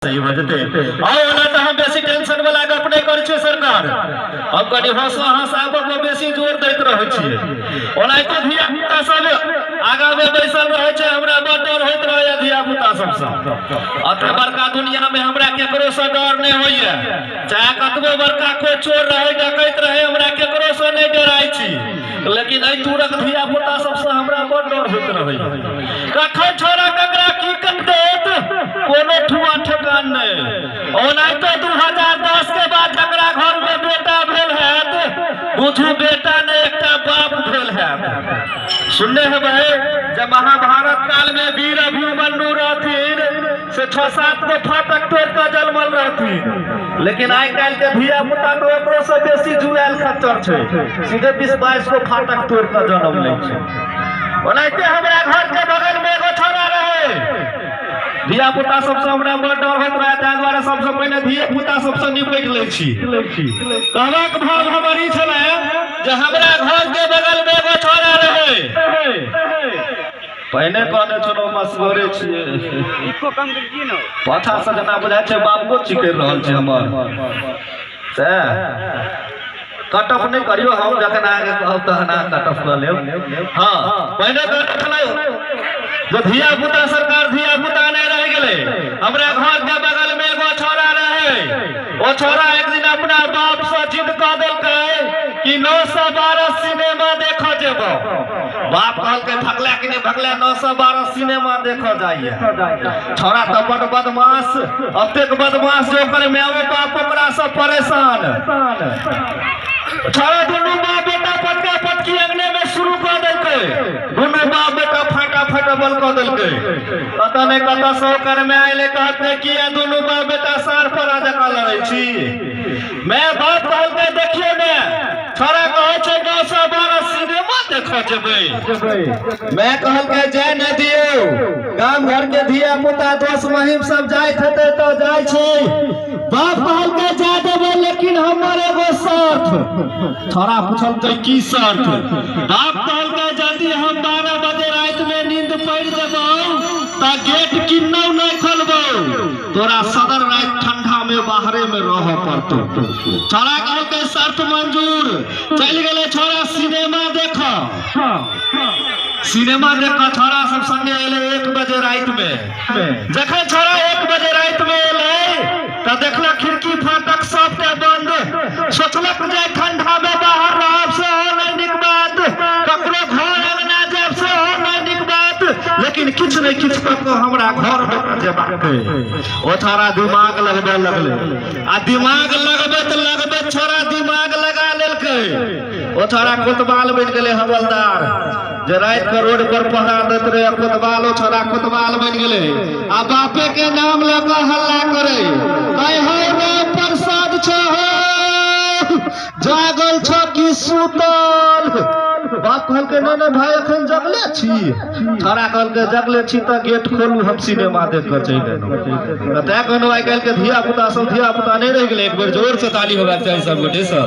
सही भऽ जेतै। आउ, ओना तऽ हम बेसी टेंशन वाला गप नहि करै छियै सरकार। हम कनि हँस हँस आबऽ पर बेसी जोर दैत रहै छियै। ओनाहितो धिया पुता सब आगाँ मे बैसल रहै छै, हमरा बड़ डर होइत रहैया धिया पुता सबसँ। एते बड़का दुनिया मे हमरा केकरो सँ डर नहि होइया, चाहे कतबो बड़का कोइ चोर रहै, डकैत रहै, हमरा केकरो सँ नहि डराइ छी। लेकिन एहि तुरक धिया पुता सबसँ हमरा बड़ डर होइत रहैया। कखन छोड़ा ककरा की कर देत, कोनो ठुआ ठेकान नहि। ओनाहितो 2010 के बाद जकरा घर में बेटा भेल हैत, बुझू बेटा ने एकटा बाप भेल हैत। सुनने हेबै जे महाभारत काल में वीर अभिमन्यु रहथिन, से 6-7 गो फाटक तोड़ कऽ जन्मल रहथिन। लेकिन आइ काल्हि के धिया पुता तो ओकरो से बेसी जुआयल खच्चर छै, सीधे 20-22 गो फाटक तोड़ कऽ जन्म लै छै। ओनाहिते हमरा घर के बगल में एगो छोरा रहे। धिया पुता सबसे हमरा बड़ डर होइत रहे, ताहि दुआरे सबसे पहिने धिया पुता सबसे निपटि लै छी। कहबाक भाव हमर ई छलै जे हमरा घर के बगल में एगो छोरा रहे। पहिने कहने छलहुँ, मसगरे छियै। इसको कम कीजिए ना। पाछा से जेना बुझाइ छै बाबो चिकरि रहल छै हमर। सएह कट ऑफ नहि करियौ, हम जखन अहाँके कहब तहन अहाँ कट ऑफ कऽ लेब। हँ, पहिने कहने छलहुँ जे धिया पुता सरकार, धिया पुता नहि रहि गेलै। हमरा घर के बगल में एगो छोरा रहे। ओ छोरा एक दिन अपना बाप से जिद कऽ देलकै कि 912 सिनेमा देखऽ जेबो। बाप कहलकै, भगला कि नहि भगला, 912 सिनेमा देखऽ जाइए? छोरा तऽ बड बदमाश, अतेक बदमाश जे ओकर मायो बाप ओकरा से परेशान। छोरा दुनू बाप बेटा पटका पटकी अंगने में शुरू कऽ देलकै। दुनू बाप बेटा फाटा फाटा बल कऽ देलकै। कतऽ ने कतऽ से ओकर माय अयलै, कहलकै, किया दुनू बाप बेटा सार पर जकाँ लड़ै छी? माय बाप कहलकै, देखियौ ने, छोरा कहै छै 912 सिनेमा देखऽ जेबै। माय कहलकै, जाय नहि दियौ, गाम घर के धिया पुता दोस्त महिम सब जाइत हेतै तऽ जाइ छै। बाप कहलकै, जा देबै, लेकिन हमर एगो शर्त। छोरा पुछलकै, की शर्त? बाप कहलकै, यदि हम 12 बजे राति में नींद पड़ि जेबौ तऽ गेट किन्नौ नहि खोलबौ, तोरा सदर राति ठंडा में बाहरे में रहऽ पड़तौ। छोरा कहलकै, शर्त मंजूर। चलि गेलै छोरा सिनेमा देखऽ। सिनेमा देख कऽ छोरा सब संगे एलै 1 बजे राति में। जखन छोरा 1 बजे राति में एलै तऽ देखलक खिड़की फाटक सबके बंद। सोचलक जे ठंडा में बाहर रहब सेहो नहि नीक बात, ककरो घर अंगना जायब सेहो नहि नीक बात, लेकिन किछु ने किछु कऽ कऽ हमरा घर में जेबाक अइ। ओ छोरा दिमाग लगबे लगलै आ दिमाग लगबैत लगबैत छोरा दिमाग लगा लेलकै। ओ छोरा कोतवाल बनि गेलै, हवलदार जे राति के रोड पर पहरा दैत रहे कोतवाल, ओ छोरा कोतवाल बनि गेलै आ बापे के नाम लऽ कऽ हल्ला करे, कहै, हौ राम प्रसाद छौ, जागल छ कि सुतल? बाप कहलकै, नहि नहि भाई, एखन जगले छी। छोरा कहलकै, जगले छी तऽ गेट खोलू, हम सिनेमा देख कऽ चलि एलहुँ। तैं कहलहुँ, आइ काल्हि के धिया पुता सब धिया पुता नहि रहि गेलै। एक बेर जोर से ताली होबाक चाही सब गोटे सँ।